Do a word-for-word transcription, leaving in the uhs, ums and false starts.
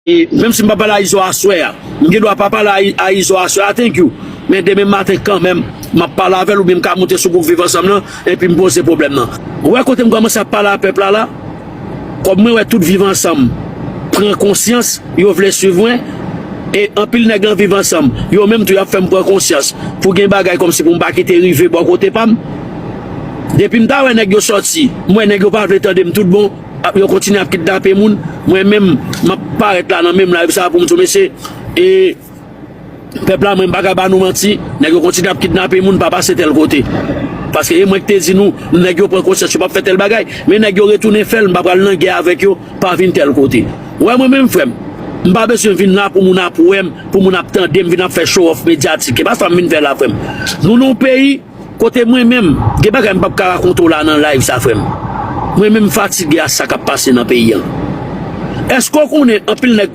E menm si m pa pale a Izo aswè a, m gen dwa pa pale a, a Izo aswè a, thank you. Men demen maten kanmenm, m ap pale avè l oubyen m ka moute sou gwoup Viv Ansanm nan epi m poze pwoblèm nan. Ou wè kote m kòmanse ap pale a pèp la la? Kòm mwen wè tout Viv Ansanm pran konsyans, yo vle swiv mwen, e anpil nèg nan Viv Ansanm, yo menm tou y ap fè m pran konsyans pou gen bagay kòmsi pou m pa kite rive bò kote pa m. Depi m ta wè nèg yo sòti, m wè nèg yo pa vle tande m tout bon, ap, yo kontinye ap kidnape moun, mwen menm, m ap parèt la nan menm live sa pou m di w, mesye, e pèp la, mwen m pa ka ba nou manti, nèg yo kontinye ap kidnape moun, pa pase tèl kote. Paske e mwen ki te di nou, nèg yo pran konsyans, yo p ap fè tèl bagay, men nèg yo retounen fè l, m pa pral nan gè avèk yo, pa vin tèl kote. Ou wè mwen menm, frè m, m pa bezwen vin la pou moun ap wè m, pou moun ap tande m, vin ap fè show off medyatik. E pa sa m vin fè la, frè m. Nou nan yon peyi kote mwen menm, gen bagay m p ap ka rakonte w la nan live sa, frè m. Mwen menm, m fatige a sa k ap pase nan peyi an. Èske w konnen anpil nèg